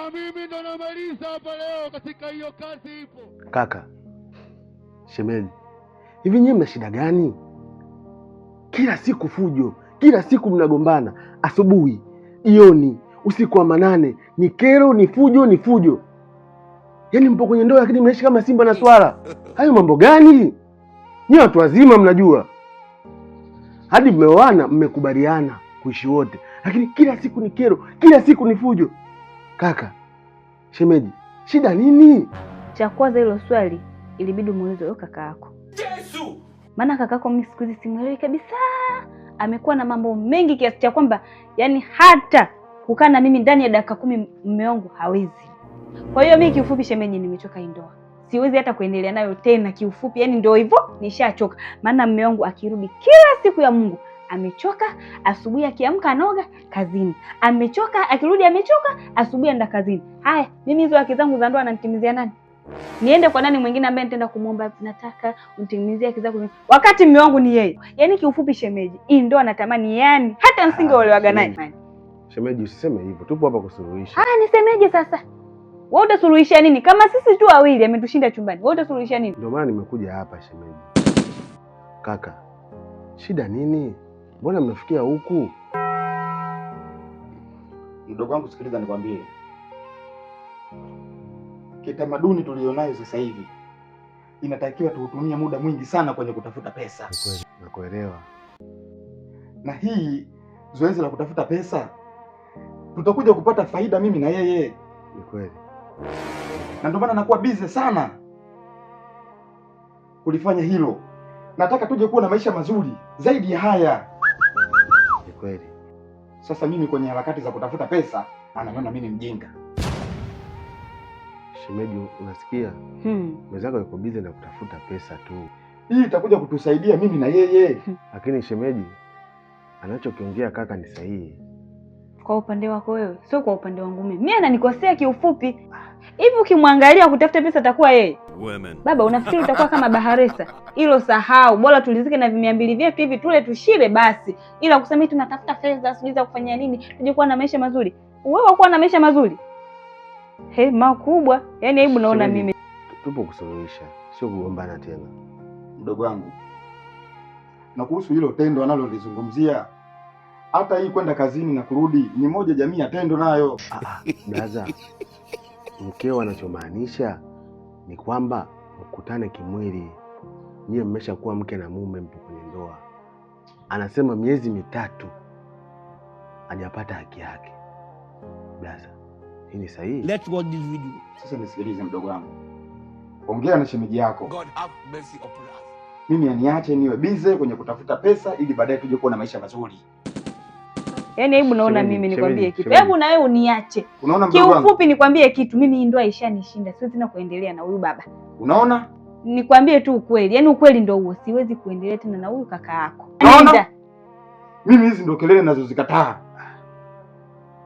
Na mimi ndo namaliza hapa leo katika hiyo kazi ipo. Kaka, shemeji, hivi nyie mna shida gani? Kila siku fujo, kila siku mnagombana, asubuhi, jioni, usiku wa manane, ni kero, ni fujo, ni fujo. Yaani mpo kwenye ndoa lakini mnaishi kama simba na swala. Hayo mambo gani? Nyie watu wazima mnajua. Hadi mmeoana mmekubaliana kuishi wote, lakini kila siku ni kero, kila siku ni fujo. Kaka, shemeji, shida nini? Cha kwanza hilo swali ilibidi umuulize huyo kaka yako. Maana kaka yako mimi siku hizi simuelewi kabisa. Amekuwa na mambo mengi kiasi cha kwamba yani hata kukaa na mimi ndani ya dakika 10 mume wangu hawezi. Kwa hiyo mimi kiufupi, shemeji, nimechoka hii ndoa. Siwezi hata kuendelea nayo tena kiufupi, yani ndio hivyo, nishachoka. Maana mume wangu akirudi kila siku ya Mungu amechoka, asubuhi akiamka anaoga kazini. Amechoka, akirudi amechoka, asubuhi anaenda kazini. Haya, mimi hizo haki zangu za ndoa ananitimizia nani? Niende kwa nani mwingine ambaye nitaenda kumwomba nataka unitimizie haki zako, wakati mume wangu ni yeye? Yaani kiufupi, shemeji, hii ndoa natamani yani hata nisingeolewaga naye. Shemeji, usiseme hivyo, tupo hapa kusuluhisha. Ah, nisemeje sasa? Wewe utasuluhisha nini? Kama sisi tu wawili ametushinda chumbani, wewe utasuluhisha nini? Ndio maana nimekuja hapa shemeji. Kaka, shida nini? Mbona mnafikia huku? Mdogo wangu, sikiliza nikwambie, kitamaduni tulionayo sasa hivi inatakiwa tuutumie muda mwingi sana kwenye kutafuta pesa. Kweli, nakuelewa. Na hii zoezi la kutafuta pesa tutakuja kupata faida mimi na yeye, Ni kweli. na ndio maana nakuwa busy sana kulifanya hilo. Nataka tuje kuwa na maisha mazuri zaidi ya haya. Ni kweli. Sasa mimi kwenye harakati za kutafuta pesa ananiona mimi mjinga. Shemeji, unasikia? Mwenzako yuko busy na kutafuta pesa tu. Hii itakuja kutusaidia mimi na yeye. Lakini shemeji, anachokiongea kaka ni sahihi. Kwa upande wako wewe, sio kwa upande wangu mimi. Mimi ananikosea kiufupi. Hivi ukimwangalia kutafuta pesa atakuwa yeye? Baba, unafikiri utakuwa kama Baharesa? Hilo sahau. Bora tulizike na 200 vyetu hivi tule tushibe basi. Ila kusema hivi tunatafuta fedha sijui za kufanya nini, tuje kuwa na maisha mazuri. Wewe kuwa na maisha mazuri? He, makubwa. Yaani hebu naona Shemeji, mimi. tupo kusuluhisha, sio kugombana tena. Mdogo wangu, na kuhusu hilo tendo analolizungumzia, hata hii kwenda kazini na kurudi ni moja jamii ya tendo nayo. Blaza, mkeo anachomaanisha ni kwamba mkutane kimwili. Nyie mmeshakuwa mke na mume, mpo kwenye ndoa. Anasema miezi 3 hajapata haki yake. Blaza, hii ni sahihi? Let's watch this video. Sasa nisikilize mdogo wangu, ongea na shemeji yako. God have mercy upon us. Mimi aniache niwe busy kwenye kutafuta pesa ili baadaye tuje kuwa na maisha mazuri. Yaani hebu naona Shemeji, mimi nikwambie shemeji, kitu. shemeji. Hebu na wewe uniache. Unaona mdogo wangu? Kiufupi nikwambie kitu, mimi hii ndoa ishanishinda. Siwezi tena kuendelea na huyu baba. Unaona? Nikwambie tu ukweli, yaani ukweli ndio huo, siwezi kuendelea tena na huyu kaka yako. Unaona? Nenda. Mimi hizi ndio kelele nazozikataa.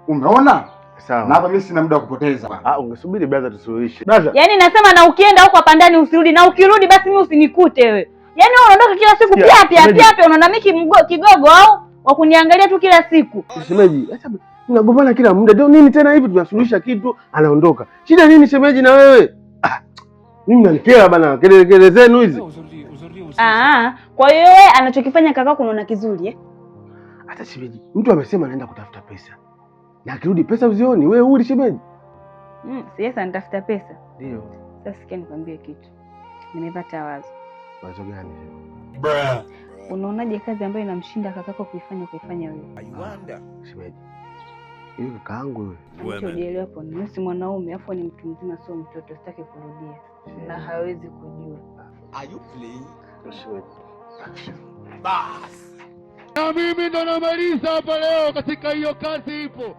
Umeona? Sawa. Na hapa mimi sina muda wa kupoteza. Ah, ungesubiri blaza tusuluhishe. Blaza. Yaani nasema na ukienda huko hapa ndani usirudi, na ukirudi basi mimi usinikute wewe. Yaani wewe unaondoka kila siku Sikia, pia pia shemeji. pia pia, unaona mimi kigogo au wa kuniangalia tu kila siku. Shemeji, acha mnagombana kila muda. Ndio nini tena hivi tunasuluhisha kitu anaondoka. Shida nini shemeji na wewe? Ah, mimi mnanikera bana, kelele kelele zenu hizi. Ah, kwa hiyo wewe anachokifanya kakako unaona kizuri eh? Hata shemeji, mtu amesema anaenda kutafuta pesa. Na akirudi pesa uzioni, wewe huli shemeji. Sasa nitafuta pesa. Ndio. Sasa sikia nikwambie kitu. Nimepata wazo. Wazo gani shemeji? Unaonaje kazi ambayo inamshinda kakako kuifanya kuifanya wewe? Shemeji. Hiyo kakaangu yule. Anachojielewa hapo ni si mwanaume, afu ni mtu mzima, sio mtoto. Sitaki kurudia na hawezi kujua. Are you playing? Shemeji. Bas. Na mimi ndo namaliza hapa leo katika hiyo kazi ipo.